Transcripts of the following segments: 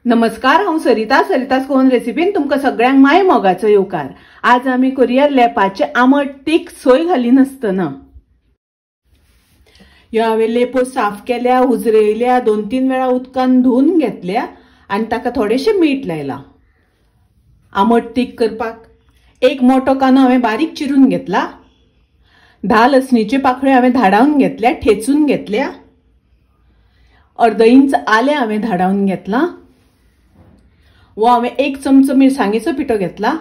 नमस्कार, हांव सरिता, सरिता's गोवन रेसिपीन तुमकां सगळ्यांक my मोगाचो येवकार। आज आमी करूया लेपाचे आमट तीख सोय घालिनासतना। ह्यो हांवें लेपो साफ केल्या, उजरयल्या, 2-3 वेळा उदकान धुवन घेतल्या आनी ताका थोडेशें मीठ लायलां। आमट तीख करपाक एक मोटो कांदो हांवें बारीक चिरून घेतला, 10 लसणीच्यो पाकळ्यो हांवें धाडावन घेतल्या, ठेचून घेतल्या, अर्द इंच आलें हांवें धाडावन घेतलां, वो हांवें 1 चमचो मिरसांगेचो पिठो घेतला।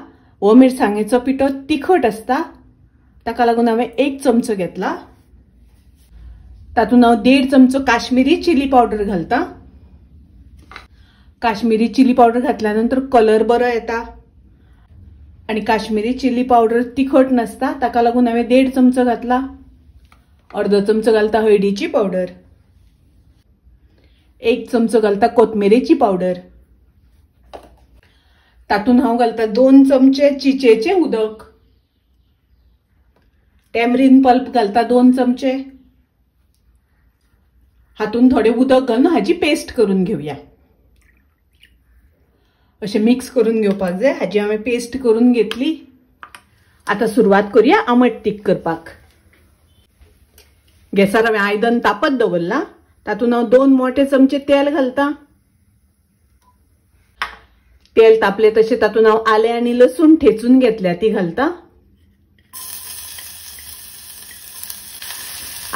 वो मिरसांगेचो पिठो तिखट आसता, ताका लागून हांवें 1 चमचो घेतला। तातूंत हांव 1.5 चमचो काश्मीरी चिली पावडर घालता। काश्मीरी चिली पावडर घातल्या नंतर कलर बरो येता आनी काश्मीरी चिली पावडर तिखट नासता, ताका लागून हांवें 1.5 चमचो घातला। अर्द चमचो घालता हळदीची पावडर, 1 चमचो घालता कोथमिरेची पावडर। तातूंत हांव घालता 2 चमचे चिचेचें उदक, टॅमरीन पल्प घालता 2 चमचे। हातूंत थोडें उदक घालून हाजी पेस्ट करून घेवया। अशें मिक्स करून घेवपाक जाय। हाजी हांवें पेस्ट करून घेतली। आतां सुरवात करूया आमट तीख करपाक। गॅसार हांवें आयदन तापत दवरलां, तातूंत हांव 2 मोटे चमचे तेल घालता। तेल तापले तशें तातूंत हांव आलें आनी लसूण ठेचून घेतल्या ती घालता।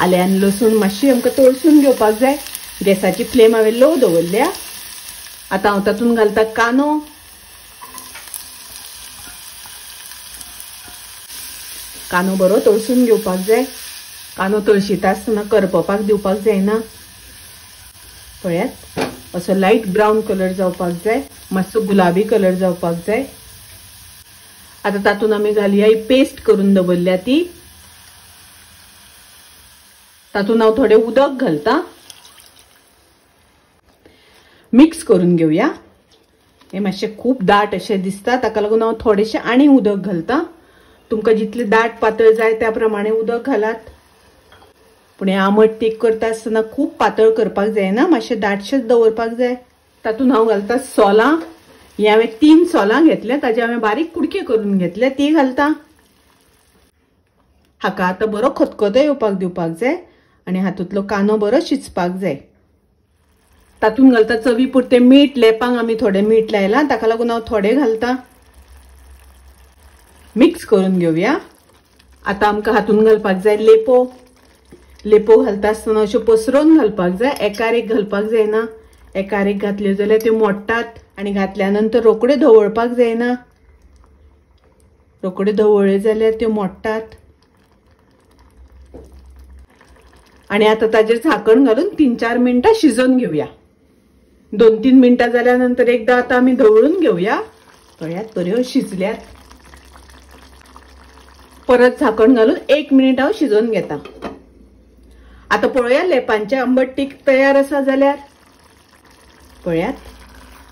आलें आनी लसूण मातशी आमकां तळसून घेवपाक जाय। गॅसाची फ्लेम हांवें लो दवरल्या। आतां हांव तातूंत घालता कांदो, कांदो बरो तळसून घेवपाक जाय। कांदो तळशीता आसतना करपपाक दिवपाक जायना। पळयात, असो लायट ब्रावन कलर जावपाक जाय, मातसो गुलाबी कलर जावपाक जाय। आतां तातूंत आमी घालया ही पेस्ट करून दवरल्या ती। तातूंत हांव थोडें उदक घालता, मिक्स करून घेवया। हें मातशें खूब दाट अशें दिसता, ताका लागून हांव थोडेशें आनी उदक घालता। तुमकां जितलें दाट पातळ जाय त्या प्रमाणे उदक घालात, पूण हें आमट तीख करता आसतना खूब पातळ करपाक जायना, मातशें दाटशेंच दवरपाक जाय। तातूंत हांव घालता सोलां। ही हांवें 3 सोलां घेतल्या, ताजे हांवें बारीक कुडके करून घेतले, ती घालता। हाका आतां बरो खतखतो येवपाक दिवपाक जाय आनी हातूंतलो कांदो बरो शिजपाक जाय। तातूंत घालता चवी पुरतें मीठ। लेपांक आमी थोडें मीठ लायलां, ताका लागून हांव थोडें घालता। मिक्स करून घेवया। आतां आमकां हातूंत घालपाक जाय लेपो। लेपो घालता आसतना अश्यो पसरोवन घालपाक जाय, एकार एक घालपाक जायना। एकार एक घातल्यो जाल्यार त्यो मोडटात आनी घातल्या नंतर रोखड्यो धवळपाक जायना, रोखड्यो धवळ्यो जाल्यार त्यो मोडटात। आनी आतां ताजेर झाकण घालून 3-4 मिनटां शिजोवन घेवया। 2-3 मिनटां जाल्या नंतर एकदां आतां आमी धवळून घेवया। पळयात, बऱ्यो शिजल्यात। परत झाकण घालून 1 मिनीट हांव शिजोवन घेता। आतां पळोवया लेपांचें आंबट तीख तयार आसा जाल्यार। पळयात,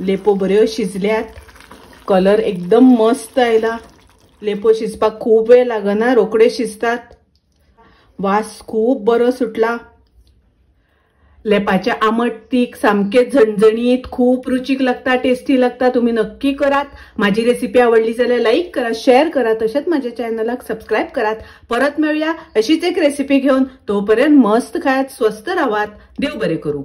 लेपो बऱ्यो शिजल्यात, कलर एकदम मस्त आयला। लेपो शिजपाक खूब वेळ लागना, रोखडे शिजतात। वास खूब बरो सुटला। लेपाचें आमट तीख सामकें झणझणीत, खूब रुचीक लागता, टेस्टी लागता। तुमी नक्की करात। माझी रेसिपी आवडली जाल्यार लाईक करा, शेअर करा, तशेंच माझ्या चॅनलाक सबस्क्राईब करात। परत मेळुया अशीच एक रेसिपी घेवन। तोपर्यंत मस्त खायात, स्वस्थ रावात। देव बरें करूं।